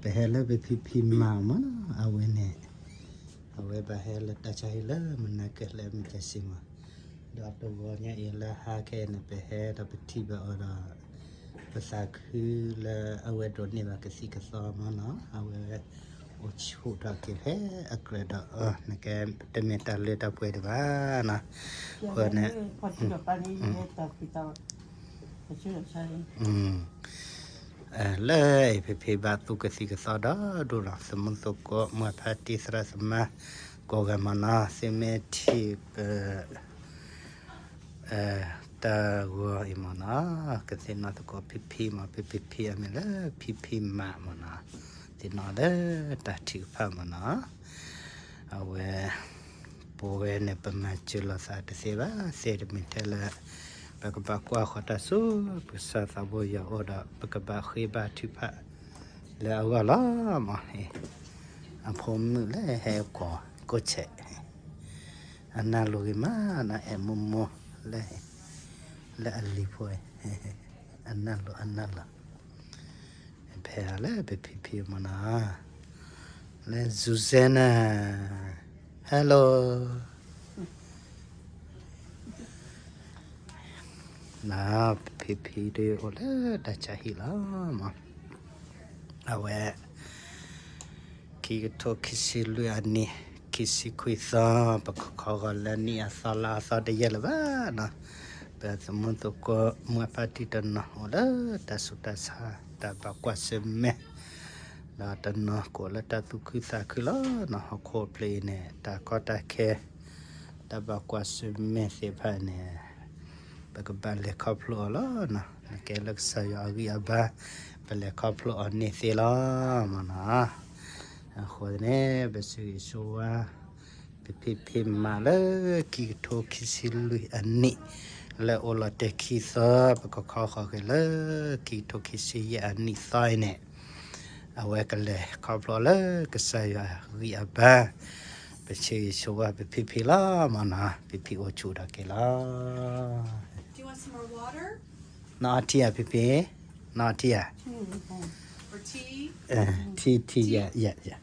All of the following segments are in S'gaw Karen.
ပဟဲလၢပဖံဖံမၤမးနီၤ အဝဲန့ၣ်, အဝဲဘၣ်ဟဲလၢတၢ်ဆါဟံၣ်လၢမနၤကဲလၢမ့ၢ်ကစံမး, ဒီးတဂီၤညါအံၤလၢဟါခဲအံၤန့ၣ် ပဟဲဒီးပထံၣ်ဘၣ်အီၤဒီး ပသးခုလၢအဝဲဒိးန့ၢ်ဘၣ်ကသံၣ်ကသီမးနီၤ, အဝဲအိၣ်ဆူၣ်ထီၣ်က့ၤဖဲအကြၢးဒီး အၢ နကဲ တမ့ၢ်တၢ်လၢတၢ်ပှဲၤဒံးဘၣ်နီၤ, အဃိန့ၣ် လၢအံၤဖံဖံဘၣ်သူကသံၣ်ကသီဒီဒိၣ်လီၤ, သမူသကိး မုၢ်ဖါတံၢ် သရၣ်သမါ ကိးဂၤမးနီၤ, သုမ့ၢ်ထံၣ်ပ တၢ်ဂီၤအံၤမးနီၤ, ကသ့ၣ်နီၣ်သကိးဖံဖံမး, ဖံဖံဖံအမ့ၢ်လၢဖံဖံမးမးနီၤ, သ့ၣ်နီၣ်လၢတၢ်ထုကဖၣ်မးနီၤ, အဝဲ ပဝဲန့ၣ် ပမၤစၢၤလိာ်သးတသ့ဘၣ်, သ့တမ့ၢ်ထဲလၢ ပကဘၣ်ကွၢ်ဃီၤတၢ်ဆူ ပကစၢ်သးဘိယွၤအအိၣ်ဒီး ပကဘၣ်ဃ့ဘါထုကဖၣ်လၢအဂီၢ်လီၤမး, အဖိမုၣ်လၢဟဲကိးကိးဆဲး အနၢ်လိၤဂ့ၤမးနီၤ, အဲၣ်မိၢ်မိၢ်လၢ လၢအလံၤဖိ အနၢ်လိၤ အနၢ်လိၤ, ဖဲလၢပဖံဖံမးနီၤ, လၢ Susanna, hello, နဖံဖံဒီးအိၣ်လၢတၢ်ဆါဟံၣ်လီၤမး, အဝဲ ခံကထိခံဆံလွံၢ်အနံၣ် ခံဆံခွံသီ, ပကခီဂီၤလၢနံၣ်အသီလါအသီတယဲၢ်လၢၤဘၣ်နီၤ, ပသမူသကိး မုၢ်ဖါတံၢ်တနီၤ အိၣ်လၢတၢ်ဆူးတၢ်ဆါ တၢ်ဘၣ်ကွၢ်ဆၢၣ်မဲာ်, ဒီးတနီၤကအိၣ်လၢတၢ်သူၣ်ခုသးခုလီၤနီၤ, ဟီၣ်ခိၣ်ဖျၢၣ်အံၤန့ၣ် တၢ်ကီတၢ်ခဲ တၢ်ဘၣ်ကွၢ်ဆၢၣ်မဲာ်သ့ၣ်တဖၣ်န့ၣ် ပကဘၣ်လဲၤခီဖျိအီၤလီၤနီၤ, နကဲလၢကစၢ်ယွၤအဂံၢ်အဘါ ပလဲၤခီဖျိအီၤန့ၢ်သ့လီၤမးနီၤ, အဃိန့ၣ် ပဆၢဂ့ၤဆၢဝါ ပဖံဖံမးလၢ ခံကထိခံဆံလွံၢ်အနံၣ် လၢအိၣ်လီၤတဲာ်ခံသီ, ပကခီဃီၤက့ၤလၢ ခံကထိခံဆံယဲၢ်အနံၣ်သီအံၤန့ၣ် အဝဲကလဲၤခီဖျိလၢကစၢ်ယွၤအဂံၢ်အဘါ, ပဆၢဂ့ၤဆၢဝါပဖံဖံလီၤမးနီၤ, ဖံဖံအိၣ်ဆူၣ်ထီၣ်က့ၤလီၤ. Do you want some more water? နအီထံဧါ ဖံဖံ, နအီထံဧါ, Or tea? Tea, tea, yeah, yeah, yeah,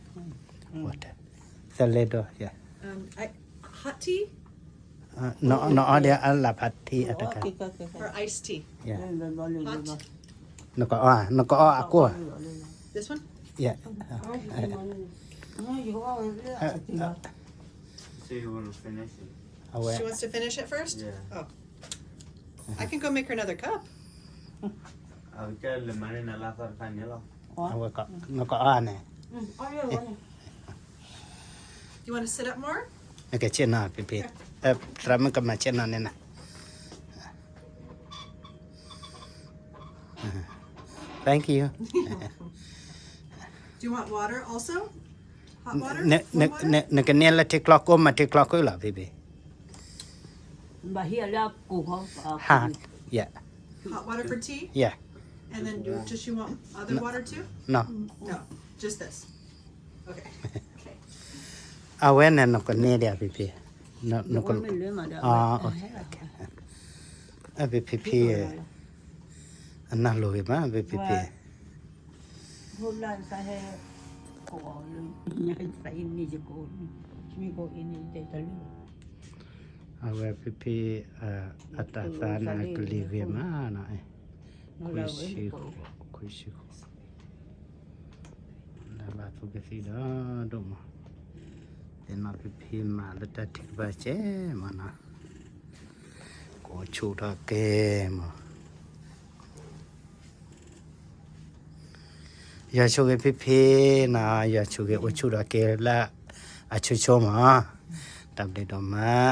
water, သလဲဒီး yeah. Um, I, hot tea? နအီဒီးအလၢ်ဖးထံအတကး, Or iced tea? Hot? နကအီ, နကအီအကိၢ်, This one? Yeah. So you want to finish it? She wants to finish it first? Yeah. Oh. I can go make her another cup. အဝဲ နကအီန့ၣ်, You want to sit up more? နကဆ့ၣ်နီၤ ဖံဖံ, သရၣ်မုၣ်ကမၤဆ့ၣ်နီၤန့ၣ်နၤ. Thank you. Do you want water also? Hot water? နကန့ၢ်လၢထံကျိကိၣ် မၤထံကျိကိၣ်လီၤ ဖံဖံ. Hot, yeah. Hot water for tea? Yeah. And then do, does she want other water too? No. No, just this. Okay. အဝဲန့ၣ်နကန့ၢ်ဒံး ဖံဖံ. နက, အဖံဖံ, အနၢ်လိၤဂ့ၤမး ဖံဖံ. အဝဲဖံဖံ အတၢ်သးန့ၣ် ကလံၤဂ့ၤမးနီၤ, ခွံဆံဃိး, ခွံဆံဃိး, လၢဘၣ်သူကသံၣ်ဒီးဒိၣ်မး, သ့ၣ်နီၣ်ဖံဖံမးလၢတၢ်ထုကဖၣ်ကဲမးနီၤ, ကိးဆူၣ်ထီၣ်ကဲမး. ယွၤဆိၣ်ဂ့ၤဖံဖံနီၤ, ယွၤဆိၣ်ဂ့ၤအိၣ်ဆူၣ်ထီၣ်က့ၤလၢအဆိဆိမး, တၢ်ဘျုးဒိၣ်မး.